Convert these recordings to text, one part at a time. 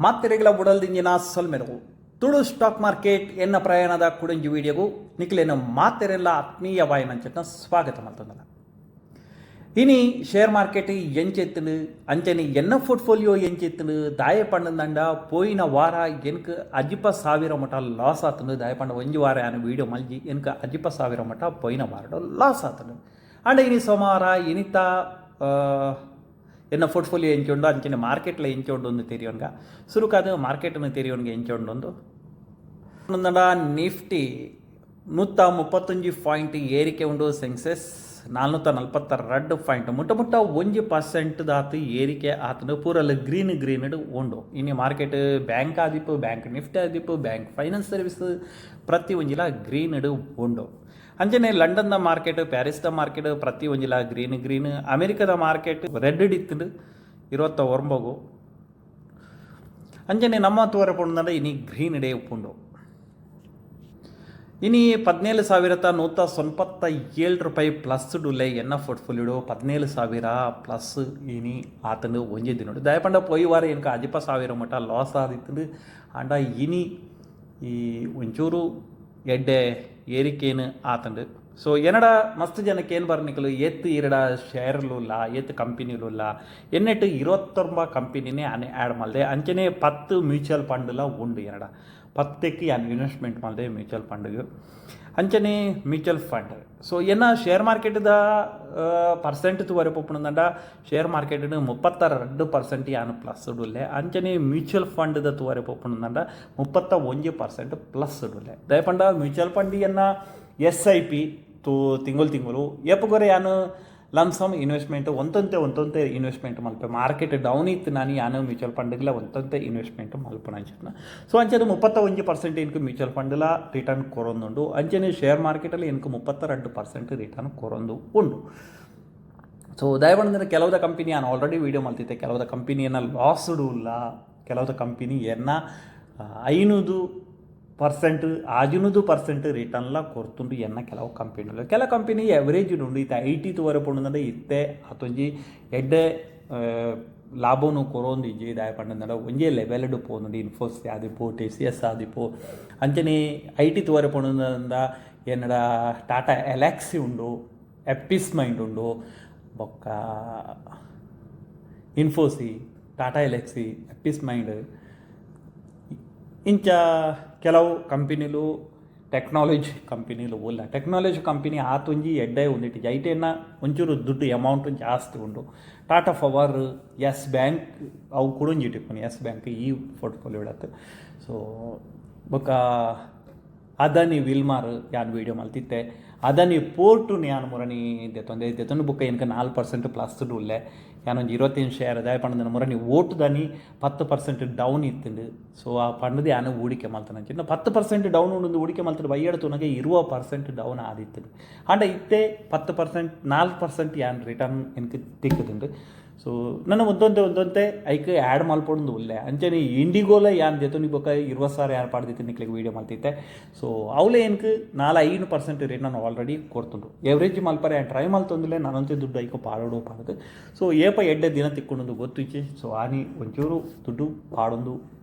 ಮಾತೆರೆಗಳ ಉಡಲ್ದಿಂಜಿನ ಸೊಲ್ಮೆಲು. Tulu stock market ಎನ್ನ ಪ್ರಯಾಣದ ಕುಡೊಂಜಿ ವಿಡಿಯೋಗು ನಿಕ್ಲೆನ ಮಾತೆರೆಲ್ಲ ಆತ್ಮೀಯವಾಯಿನಂಚಿನ ಸ್ವಾಗತ ಮಲ್ತೊಂದುಲ್ಲ. ಇನಿ ಶೇರ್ ಮಾರ್ಕೆಟ್ ಎಂಚೆತ್ತುಂಡು, ಅಂಚನೆ ಎನ್ನ ಪೋರ್ಟ್ಫೋಲಿಯೋ ಎಂಚೆತ್ತುಂಡು? ದಾಯೆ ಪಂಡಂದಂಡ ಪೋಯಿನ ವಾರ ಎನ್ಕ್ 5000 ಮುಟ ಲಾಸ್ ಆತುಂಡು. ದಾಯೆ ಪಂಡ ಒಂಜಿ ವಾರ ಯಾನ್ ವೀಡಿಯೋ ಮಲ್ಜಿ. ಎನ್ಕ್ 5000 ಮುಟ ಪೋಯಿನ ವಾರಡ್ ಲಾಸ್ ಆತುಂಡು. ಆಂಡ ಇನಿ ಸೋಮವಾರ. ಇನಿತ ಎನ್ನ ಪೋರ್ಟ್ಫೋಲಿಯೋ ಎಂಚ ಉಂಡು, ಅಂಚನೆ ಮಾರ್ಕೆಟ್ಲ ಎಂಚ ಉಂಡು ಅಂದ್ ತೆರಿಯೊನ್ಗ. ಸುರುಕಾದ್ ಮಾರ್ಕೆಟ್ನ್ ತೆರಿಯೊನ್ಗ ಎಂಚ ಉಂಡು ಅಂದ್. ಪಂಡ ನಿಫ್ಟಿ 131 ಪಾಯಿಂಟ್ ಏರಿಕೆ ಉಂಡು. ಸೆನ್ಸೆಕ್ಸ್ 442 ಪಾಯಿಂಟ್, ಮುಟ್ಟ ಮುಟ್ಟ 1% ದಾತ್ ಏರಿಕೆ ಆತುಂಡು. ಪೂರಲ್ ಗ್ರೀನ್ ಗ್ರೀನ್ ಉಂಡು ಇನಿ ಮಾರ್ಕೆಟ್. ಬ್ಯಾಂಕ್ ಆದಿಪ್ಪು, ಬ್ಯಾಂಕ್ ನಿಫ್ಟಿ ಆದಿಪ್ಪು, ಬ್ಯಾಂಕ್, ಫೈನಾನ್ಸ್ ಸರ್ವಿಸ್ ಪ್ರತಿ ಒಂಜಿಲ ಗ್ರೀನ್ ಉಂಡು. ಅಂಚನೆ ಲಂಡನ್ದ ಮಾರ್ಕೆಟ್, ಪ್ಯಾರಿಸ್ದ ಮಾರ್ಕೆಟ್ ಪ್ರತಿ ಒಂಜಿಲ ಗ್ರೀನ್ ಗ್ರೀನ್. ಅಮೆರಿಕದ ಮಾರ್ಕೆಟ್ ರೆಡ್ ಇತ್ತುಂಡು 29ಗು. ಅಂಚನೆ ನಮ್ಮ ತೂವರೆ ಪೋಂಡ ಇನಿ ಗ್ರೀನ್ ಡೇ ಉಪ್ಪುಂಡು. ಇನಿ 17,197 ರೂಪಾಯಿ ಪ್ಲಸ್ ಡುಲ್ಲೆ ಎನ್ನ ಪೋರ್ಟ್ಫೋಲಿಯೋ. 17,000 ಪ್ಲಸ್ ಇನಿ ಆತುಂಡು ಒಂಜಿ ದಿನೊಡು. ದಾಯೆ ಪೋಯಿ ವಾರ ಎನ್ಕ 5000 ಮಟ್ಟ ಲಾಸ್ ಆದಿತ್ತುಂಡು. ಆಂಡ ಇನಿ ಈ ಒಂಚೂರು ಎಡ್ಡೆ ಏರಿಕೆನು ಆತುಂಡು. ಸೊ ಎನ್ನಡ ಮಸ್ತ್ ಜನಕ್ಕೆ ಏನು ಬರ್ನಿಕಲು, ಏತ್ ಈರಡ ಶೇರ್ಲು ಇಲ್ಲ, ಏತ್ ಕಂಪನಿಲು ಇಲ್ಲ? ಎನ್ನೆಟ್ 29 ಕಂಪನಿನೇ ಆನೆ ಆ್ಯಡ್ ಮಲ್ದೆ. ಅಂಚನೆ 10 ಮ್ಯೂಚುವಲ್ ಫಂಡ್ಲ ಉಂಡು ಎನ್ನಡ. 10ಕ್ಕೆ ಯಾನ್ ಇನ್ವೆಸ್ಟ್ಮೆಂಟ್ ಮಲ್ದೆ ಮ್ಯೂಚುವಲ್ ಫಂಡ್ಗೆ. ಅಂಚನೆ ಮ್ಯೂಚುವಲ್ ಫಂಡ್. ಸೊ ಎನ್ನ ಶೇರ್ ಮಾರ್ಕೆಟ್ದ ಪರ್ಸೆಂಟ್ ತೂವರೆ ಪೋಪುಂಡಂಡ ಶೇರ್ ಮಾರ್ಕೆಟ್ 32% ಯಾನ್ ಪ್ಲಸ್ ಉಲ್ಲೆ. ಅಂಚನೆ ಮ್ಯೂಚುವಲ್ ಫಂಡ್ದ ತೂವರೆ ಪೋಪುಂಡಂಡ 31% ಪ್ಲಸ್ ಉಲ್ಲೆ. ದಯಪಂಡ ಮ್ಯೂಚುವಲ್ ಫಂಡ್ ಎನ್ನ ಎಸ್ I P ತೂ ತಿಂಗಳು ತಿಂಗಳು ಏಪಗೊರೆ ಯಾನು ಲಮ್ಸಮ್ ಇನ್ವೆಸ್ಟ್ಮೆಂಟ್ ಒಂತೊಂತೆ ಒಂತೊಂತೆ ಇನ್ವೆಸ್ಟ್ಮೆಂಟ್ ಮಲ್ಪೆ. ಮಾರ್ಕೆಟ್ ಡೌನ್ ಇತ್ತು ನಾನು ಯಾನು ಮ್ಯೂಚುವಲ್ ಫಂಡ್ಗ್ಲ ಒಂತೊಂತೆ ಇನ್ವೆಸ್ಟ್ಮೆಂಟ್ ಮಲ್ಪುನ ಅಂಚನೆ. ಸೊ ಅಂಚನೆ 31% ಎನ್ಕ್ ಮ್ಯೂಚುವಲ್ ಫಂಡ್ಲ ರಿಟರ್ನ್ ಕೊರೊಂದುಂಡು. ಅಂಚನೆ ಶೇರ್ ಮಾರ್ಕೆಟಲ್ಲಿ ಎನ್ಕ್ 32% ರಿಟರ್ನ್ ಕೊರೊಂದು ಉಂಡು. ಸೊ ದಯಪಂಡ ಕೆಲವುದ ಕಂಪನಿ ನಾನು ಆಲ್ರೆಡಿ ವೀಡಿಯೋ ಮಲ್ತಿದ್ದೆ. ಕೆಲವುದ ಕಂಪನಿಯನ್ನು ಲಾಸ್ಡ್ ಉಲ್ಲ, ಕೆಲವುದ ಕಂಪನಿ ಎನ್ನ 500%, 600% ರಿಟರ್ನ್ಲ ಕೊರ್ತುಂಡು ಎನ್ನ ಕೆಲವು ಕಂಪನಿಲು. ಕೆಲವು ಕಂಪನಿ ಎವರೇಜ್ ಉಂಡು. ಇತ್ತೆ I T ತೂವರೆ ಪೋಂಡಂಡ ಇತ್ತೆ ಅತೊಂಜಿ ಎಡ್ಡೆ ಲಾಭನು ಕೊರೊಂದಿಜ್ಜಿ. ದಾಯೆ ಪಂಡಂಡ ಒಂಜೇ ಲೆವೆಲ್ಡ್ ಪೋನುಂಡು. ಇನ್ಫೋಸಿಸ್ ಆದಿಪ್ಪು, ಟಿಸಿಎಸ್ ಆದಿಪ್ಪು. ಅಂಚನೆ I T ತೂವರೆ ಪೋಂಡಂಡ ಎನ್ನಡ ಟಾಟಾ ಎಲೆಕ್ಸಿ ಉಂಡು, ಎಪಿಸ್ ಮೈಂಡ್ ಉಂಡು, ಬೊಕ್ಕ ಇನ್ಫೋಸಿ, ಟಾಟಾ ಎಲೆಕ್ಸಿ, ಎಪಿಸ್ ಮೈಂಡ್, ಇಂಚ ಕೆಲವು ಕಂಪನಿಲು, ಟೆಕ್ನಾಲಜಿ ಕಂಪನಿಲು ಉಲ್ಲ. ಟೆಕ್ನಾಲಜಿ ಕಂಪನಿ ಆತೊಂಜಿ ಎಡ್ಡೆ ಉಂದಿಟ್ಟು ಐಟೆನ ಒಂಚೂರು ದುಡ್ಡು ಅಮೌಂಟ್ ಜಾಸ್ತಿ ಉಂಡು. ಟಾಟಾ ಪವರ್, ಎಸ್ ಬ್ಯಾಂಕ್ ಅವು ಕುಡೊಂಜಿ ಇಟ್ಟಿಪ್ಪುನಿ. ಎಸ್ ಬ್ಯಾಂಕ್ ಈ ಪೋರ್ಟ್ಫೋಲಿಯೋ ಇಡತ್ತೆ. ಸೊ ಬೊಕ್ಕ ಅದಾನಿ ವಿಲ್ಮಾರ್ ಯಾನ್ ವೀಡಿಯೋ ಮಲ್ತಿತ್ತೆ. ಅದಾನಿ ಪೋರ್ಟು ಯಾನ್ ಮುರಣಿ ದೆತ್ತೊಂದೆ. ದೆತ್ತೊಂದು ಬೊಕ್ಕ ಎನ್ಕ 4% ಪ್ಲಸ್ ಉಲ್ಲೆ. ಯಾನೊಂಜಿ 25 ಶೇರ್. ದಾಯೆ ಪಂಡ ಮುರಣಿ ಓಟು ದಾನಿ 10% ಡೌನ್ ಇತ್ತುಂಡು. ಸೊ ಆ ಪಂಡದು ಯಾನ್ ಹೂಡಿಕೆ ಮಲ್ತನಂಚಿನ. 10% ಡೌನ್ ಉಂಡು, ಹೂಡಿಕೆ ಮಲ್ತುಂಡು. ಬಯ್ಯಡ ತೂನಗ 20% ಡೌನ್ ಆದಿತ್ತುಂಡು. ಆಂಡ ಇತ್ತೆ 10%, 4% ಯಾನ್ ರಿಟರ್ನ್ ಎನ್ಕ್ ತಿಕ್ಕುದುಂಡು. ಸೊ ನನ್ನ ಒಂದೊಂತೆ ಒಂದೊಂತೆ ಐಕ್ ಆ್ಯಡ್ ಮಲ್ಪೊಡೊಂದು ಉಲ್ಲೆ. ಅಂಚನೆ ಇಂಡಿಗೋಲ ಯಾನ್ ದೆತೊನಿ ಬೊಕ್ಕ 20,000 ಯಾನ್ ಪಾಡ್ದಿತ್ತೆ, ನಿಕ್ಲೆಗ್ ವೀಡಿಯೋ ಮಲ್ತಿತ್ತೆ. ಸೊ ಅವಲೇ ಎನ್ಕ್ 4-5% ರಿಟರ್ನ್ ಆಲ್ರೆಡಿ ಕೊರ್ತುಂಡು. ಎವರೇಜ್ ಮಲ್ಪರೆ ಯಾನ್ ಟ್ರೈ ಮಲ್ತೊಂದುಲ್ಲೆ. ನಾನೊಂತೆ ದುಡ್ಡು ಐಕ್ ಪಾಡೋಡು ಪಂಡ್ದ್. ಸೊ ಏಪ ಎಡ್ಡೆ ದಿನ ತಿಕ್ಕೊಂಡೊಂದು ಗೊತ್ತಿಜ್ಜಿ. ಸೊ ಆನಿ ಒಂಚೂರು ದುಡ್ಡು ಪಾಡೊಂದು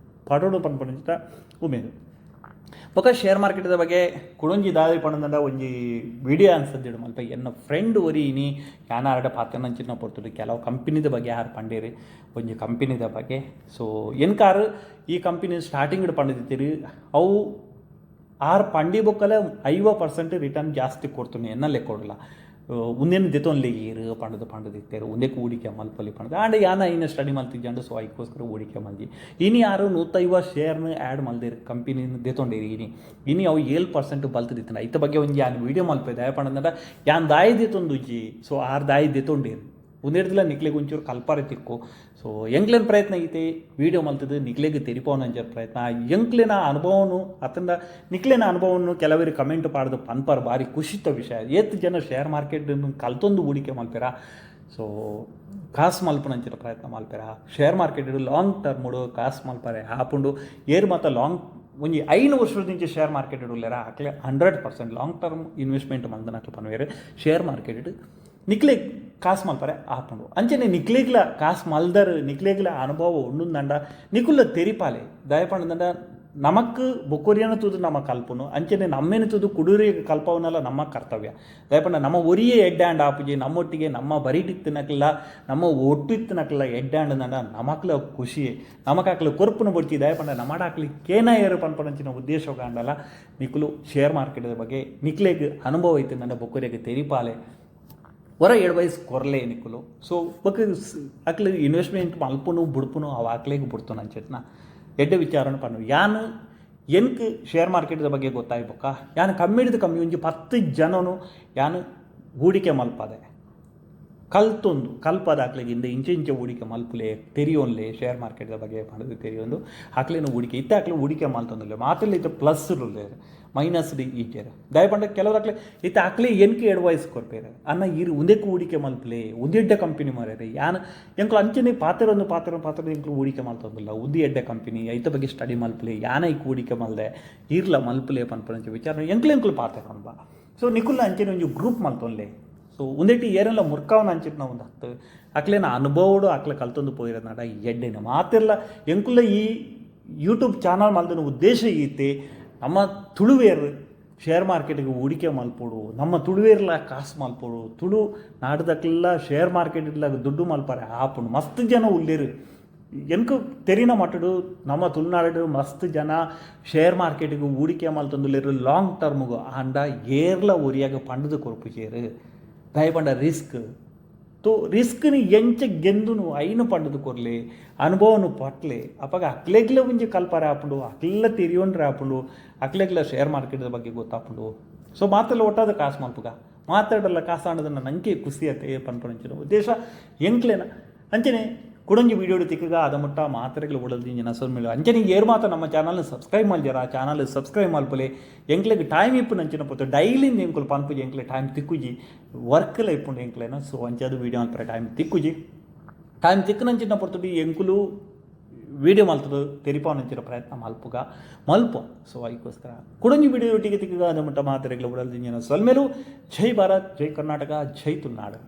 ಪಾಡೋಡು ಪನ್ಪುನಂಚಿತ ಉಮೇದು. ಬೊಕ್ಕ ಶೇರ್ ಮಾರ್ಕೆಟ್ದ ಬಗ್ಗೆ ಕುಡೊಂಜಿ ದಾದ ಪಂಡಂಡ ಒಂಜಿ ವಿಡಿಯೋ ಅನ್ಸದ್ದಿಡು ಮಲ್ಪ. ಎನ್ನ ಫ್ರೆಂಡ್ ಒರಿ ಇನಿ ಯಾನಾರಡ ಪಾತೆರಂಚಿನ ಪೊರ್ತುಡು ಕೆಲವು ಕಂಪನಿದ ಬಗ್ಗೆ ಯಾರು ಪಂಡೇರು, ಒಂಜಿ ಕಂಪನಿದ ಬಗ್ಗೆ. ಸೊ ಎನ್ಕಾರ್ ಈ ಕಂಪನಿ ಸ್ಟಾರ್ಟಿಂಗ್ ಪಂಡಿದ್ದೀರಿ. ಅವು ಆರ್ ಪಂಡಿ ಬೊಕ್ಕಲೆ 50% ರಿಟರ್ನ್ ಜಾಸ್ತಿ ಕೊಡ್ತೀನಿ ಎನ್ನ ಲೆಕ್ಕೊಡಲ. ಉಂದೆನ್ ದೆತೊನ್ಲೆ ಈರ್ ಪಂಡದು ಪಂಡದಿತ್ತೇರು, ಉಂದೆಕ್ ಹೂಡಿಕೆ ಮಲ್ಪೊಲಿ ಪಂಡದು. ಆಂಡ ಯಾನ ಐನ ಸ್ಟಡಿ ಮಲ್ತಿಜ್ಜಂಡು. ಸೊ ಐಕೋಸ್ಕರ ಹೂಡಿಕೆ ಮಲ್ದಿ. ಇನಿ ಯಾರು 150 ಶೇರ್ನ ಆ್ಯಡ್ ಮಲ್ದೇರು, ಕಂಪನಿನ ದೆತೊಂಡೇರು. ಇನಿ ಇನಿ ಅವು 7% ಬಲ್ತದಿತ್ತಂಡ. ಐತ ಬಗ್ಗೆ ಒಂಜಿ ಯಾನ್ ವೀಡಿಯೋ ಮಲ್ಪೆ. ದಾಯೆ ಪಂಡಂಡ ಯಾನ್ ದಾಯಿ ದೆತೊಂದುಜ್ಜಿ. ಸೊ ಆರ್ ದಾಯಿ ದೆತೊಂಡೇರು, ಉಂದೆಡ್ದಿಲ ನಿಕ್ಲೆಗ್ ಒಂಚೂರು ಕಲ್ಪರೆ ತಿಕ್ಕು. ಸೊ ಎಂಕ್ಲೆನ ಪ್ರಯತ್ನ ಐತೆ ವೀಡಿಯೋ ಮಲ್ತದು ನಿಕ್ಲೆಗ್ ತೆರಿಪಾವನಂಚ ಪ್ರಯತ್ನ. ಎಂಕ್ಲೆನ ಅನುಭವನು ಅತ್ತಂಡ ನಿಕ್ಲೆನ ಅನುಭವನು ಕೆಲವರು ಕಮೆಂಟ್ ಪಾಡ್ದು ಪನ್ಪರ್, ಭಾರಿ ಖುಷಿತ ವಿಷಯ. ಏತ್ ಜನ ಶೇರ್ ಮಾರ್ಕೆಟ್ ಕಲ್ತೊಂದು ಹೂಡಿಕೆ ಮಲ್ಪೆರ, ಸೊ ಕಾಸು ಮಲ್ಪುನಂಚಿನ ಪ್ರಯತ್ನ ಮಲ್ಪೆರ. ಶೇರ್ ಮಾರ್ಕೆಟ್ ಲಾಂಗ್ ಟರ್ಮ್ ಕಾಸು ಮಲ್ಪರೆ ಆಪುಂಡು. ಏರ್ ಮಾತ ಲಾಂಗ್ ಒಂಜಿ 5 ವರ್ಷದಿಂಚ ಶೇರ್ ಮಾರ್ಕೆಟ್ ಉಲ್ಲೆರ ಅಕ್ಲೆ 100% ಲಾಂಗ್ ಟರ್ಮ್ ಇನ್ವೆಸ್ಟ್ಮೆಂಟ್ ಮಲ್ದನಕ್ಲು ಪನ್ವೇರು. ಶೇರ್ ಮಾರ್ಕೆಟ್ ನಿಕ್ಲೆ ಕಾಸ್ ಮಲ್ಪರೆ ಆಪುಂಡು. ಅಂಚನೆ ನಿಕ್ಲೆಗ್ಲ ಕಾಸ್ ಮಲ್ದರ್, ನಿಕ್ಲೆಗ್ಲ ಅನುಭವ ಉಂಡುಂದಂಡ ನಿಕುಲ್ಲ ತೆರಿಪಾಲೆ. ದಾಯೆ ಪಂಡಂಡ ನಮಕ್ ಬೊಕ್ಕೊರಿಯನ ತೂದು ನಮ ಕಲ್ಪುನು, ಅಂಚನೆ ನಮ್ಮೆನ ತೂದು ಕುಡೂರಿಗೆ ಕಲ್ಪವನಲ್ಲ ನಮ್ಮ ಕರ್ತವ್ಯ. ದಾಯೆ ಪಂಡ ನಮ್ಮ ಒರಿಯೇ ಎಡ್ಡೆ ಆಂಡ ಆಪುಜಿ, ನಮ್ಮೊಟ್ಟಿಗೆ ನಮ್ಮ ಬರಿಟಿತ್ತಿನಕ್ಲ, ನಮ್ಮ ಒಟ್ಟು ಇತ್ತಿನಕ್ಲ ಎಡ್ಡೆ ಆಂಡಂಡ ನಮಕ್ಲ ಖುಷಿ. ನಮಕ್ ಅಕ್ಲು ಕೊರ್ಪುನ ಬೊಡ್ಚಿ. ದಾಯೆ ಪಂಡ ನಮಡ ಅಕ್ಲು ಕೇನಾಯರು ಪನ್ಪನಂಚಿನ ಉದ್ದೇಶ ಆಂಡಲ ನಿಕುಲು ಶೇರ್ ಮಾರ್ಕೆಟ್ ಬಗ್ಗೆ ನಿಕ್ಲೆಗ್ ಅನುಭವ ಇತ್ತಿನಂಡ ಬೊಕ್ಕೊರಿಗೆ ತೆರಿಪಾಲೆ, ಒರ ಎಡ್ವೈಸ್ ಕೊರ್ಲೆ ನಿಕುಲು. ಸೊ ಬೊಕ್ಕ ಅಕ್ಲು ಇನ್ವೆಸ್ಟ್ಮೆಂಟ್ ಮಲ್ಪುನು ಬುಡ್ಪುನು ಅವು ಅಕ್ಲೆಗ್ ಬುಡ್ತುನು. ಅಂಚೆತ್ನ ಎಡ್ಡೆ ವಿಚಾರನ ಪನ್ನು. ಯಾನ್ ಎನ್ಕ್ ಶೇರ್ ಮಾರ್ಕೆಟ್ದ ಬಗ್ಗೆ ಗೊತ್ತಾಯಿ ಬೊಕ್ಕ ಯಾನ್ ಕಮ್ಮಿಡ್ದು ಕಮ್ಮಿ ಒಂಜಿ 10 ಜನನು ಯಾನ್ ಹೂಡಿಕೆ ಮಲ್ಪದೆ ಕಲ್ತೊಂದು ಕಲ್ಪದ ಅಕ್ಲೆಗ್ ಇಂದ ಇಂಚೆ ಇಂಚೆ ಹೂಡಿಕೆ ಮಲ್ಪುಲೆ, ತೆರಿಯೊನ್ಲೆ ಶೇರ್ ಮಾರ್ಕೆಟ್ದ ಬಗ್ಗೆ ಪಂಡ್ದ್ ತೆರಿಯೊಂದು ಅಕ್ಲೆನ ಹೂಡಿಕೆ ಇತ್ತೆ ಅಕ್ಲೆ ಹೂಡಿಕೆ ಮಲ್ತೊಂದುಲ್ಲೆ. ಮಾತೆರ್ಲ ಇತ್ತೆ ಪ್ಲಸ್ ಉಲ್ಲೆರ್, ಮೈನಸ್ ಇಜ್ಜೆರ್. ದಾಯೆ ಪಂಡ ಕೆಲವ್ರು ಅಕ್ಲೆ ಇತ್ತೆ ಅಕ್ಲೆ ಎನ್ಕ್ ಎಡ್ವೈಸ್ ಕೊರ್ಪೆರ್, ಅಣ್ಣ ಈರ್ ಉಂದೆಕ್ ಹೂಡಿಕೆ ಮಲ್ಪುಲೆ, ಉಂದು ಎಡ್ಡೆ ಕಂಪನಿ ಮಾರ್ರೆ. ಯಾನ್ ಎಂಕುಲು ಅಂಚನೆ ಪಾತೆರೊಂದು ಪಾತೆರೊಂದು ಪಾತೆರೊಂದು ಎಂಕುಲು ಹೂಡಿಕೆ ಮಲ್ತೊಂದುಲ್ಲ. ಉಂದು ಎಡ್ಡೆ ಕಂಪನಿ, ಐತ ಬಗ್ಗೆ ಸ್ಟಡಿ ಮಲ್ಪುಲೆ, ಯಾನ್ ಐಕ್ ಹೂಡಿಕೆ ಮಲ್ದೆ, ಈರ್ಲ ಮಲ್ಪುಲೆ ಪನ್ಪುನಂಚ ವಿಚಾರ ಎಂಕ್ಲು ಎಂಕುಲು ಪಾತೆರೊಂಬ. ಸೊ ನಿಕುಲ್ನ ಅಂಚನೆ ಒಂಜಿ ಗ್ರೂಪ್ ಮಲ್ತೊನ್ಲೆ. ಸೊ ಉಂದೆಟ್ ಏರೆಲ್ಲ ಮುರ್ಕಾವನ ಅಂಚಿತ್ನ ಒಂದು ಹತ್ತು ಅಕ್ಲೆನ ಅನುಭವಡು ಅಕ್ಲೆ ಕಲ್ತೊಂದು ಪೋಯಿರನಾಡ ಎಡ್ಡೆನ. ಮಾತೆರ್ಲ ಎಂಕುಲ ಈ ಯೂಟ್ಯೂಬ್ ಚಾನಲ್ ಮಲ್ದಿನ ಉದ್ದೇಶ ಈತೆ, ನಮ್ಮ ತುಳುವೇರ್ ಶೇರ್ ಮಾರ್ಕೆಟ್ಗೆ ಹೂಡಿಕೆ ಮಲ್ಪೊಡು, ನಮ್ಮ ತುಳುವೇರ್ಲ ಕಾಸು ಮಲ್ಪೊಡು, ತುಳು ನಾಡ್ದಕ್ಲೆಲ್ಲ ಶೇರ್ ಮಾರ್ಕೆಟ್ ದುಡ್ಡು ಮಲ್ಪರೆ ಆಪುಂಡು. ಮಸ್ತ್ ಜನ ಉಲ್ಲೆರ್ ಎಂಕ್ ತೆರಿನ ಮಟ್ಟಡು ನಮ್ಮ ತುಳುನಾಡು ಮಸ್ತ್ ಜನ ಶೇರ್ ಮಾರ್ಕೆಟ್ಗೆ ಹೂಡಿಕೆ ಮಲ್ತೊಂದುಲ್ಲೆರ್ ಲಾಂಗ್ ಟರ್ಮ್ಗು. ಆಂಡ ಏರ್ಲ ಒರಿಯಾಗ ಪಂಡ್ದ್ ಕೊರ್ಪುಜೆರ್. ದಾಯೆ ಪಂಡ ರಿಸ್ಕ್ ತೋ ರಿಸ್ಕ್ನ್ ಎಂಚ ಗೆಂದುನು ಐನ್ ಪಂಡ್ದ್ ಕೊರ್ಲೆ, ಅನುಭವನು ಪಟ್ಲೆ. ಅಪಗ ಅಕ್ಲೆಗ್ಲ ಒಂಜಿ ಕಲ್ಪರೆ ಆಪುಂಡು, ಅಕ್ಲೆಗ್ಲ ತೆರಿಯೊನ್ರೆ ಆಪುಂಡು, ಅಕ್ಲೆಗ್ಲ ಶೇರ್ ಮಾರ್ಕೆಟ್ದ ಬಗ್ಗೆ ಗೊತ್ತಾಪುಂಡು. ಸೊ ಮಾತೆಲ್ಲ ಒಟ್ಟಾದ ಕಾಸು ಮಲ್ಪುಗ, ಮಾತಾಡಲ್ಲ ಕಾಸು ನಂಗೆ ಖುಷಿ ಆತೆ ಪನ್ಪುನಂಚಿನ ಉದ್ದೇಶ ಎಂಕ್ಲೆನ. ಅಂಚನೆ ಕುಡೊಂಜಿ ವೀಡಿಯೋ ತಿಕ್ಕಗ ಅದ ಮುಟ್ಟ ಮಾತ್ರೆಗಳು ಉಡಲ್ದಿಂಜಿನ ಸೊಲ್ಮೆಲು. ಅಂಚನೆ ಏರ್ ಮಾತ ನಮ್ಮ ಚಾನಲ್ ಸಬ್ಸ್ಕ್ರೈಬ್ ಮಲ್ಜರ, ಆ ಚಾನಲ್ ಸಬ್ಸ್ಕ್ರೈಬ್ ಮಲ್ಪುಲೆ. ಎಂಕ್ಲೆಗ್ ಟೈಮ್ ಇಪ್ಪುನಂಚಿನ ಪೊತ್ತು ಡೈಲಿ ಎಂಕುಲು ಪನ್ಪುಜಿ, ಎಂಕ್ಲೆ ಟೈಮ್ ತಿಕ್ಕುಜಿ, ವರ್ಕ್ಲ ಇಪ್ಪುಂಡು ಎಂಕ್ಲೆನ. ಸೊ ಅಂಚಾದ್ ವೀಡಿಯೋ ಮಲ್ಪರೆ ಟೈಮ್ ತಿಕ್ಕುಜಿ. ಟೈಮ್ ತಿಕ್ಕುನಂಚಿನ ಪೊರ್ತುಡು ಎಂಕುಲು ವೀಡಿಯೋ ಮಲ್ತದು ತೆರಿಪಾವನಂಚಿನ ಪ್ರಯತ್ನ ಮಲ್ಪುಗ ಮಲ್ಪ. ಸೊ ಅದಕ್ಕೋಸ್ಕರ ಕುಡೊಂಜಿ ವೀಡಿಯೋ ಒಟ್ಟಿಗೆ ತಿಕ್ಕಗ ಅದ ಮುಟ್ಟ ಮಾತ್ರೆಗಳು ಉಡಲ್ದಿಂಜಿನ ಸೊಲ್ಮೆಲು. ಜೈ ಭಾರತ್, ಜೈ ಕರ್ನಾಟಕ, ಜೈ ತುಳುನಾಡು.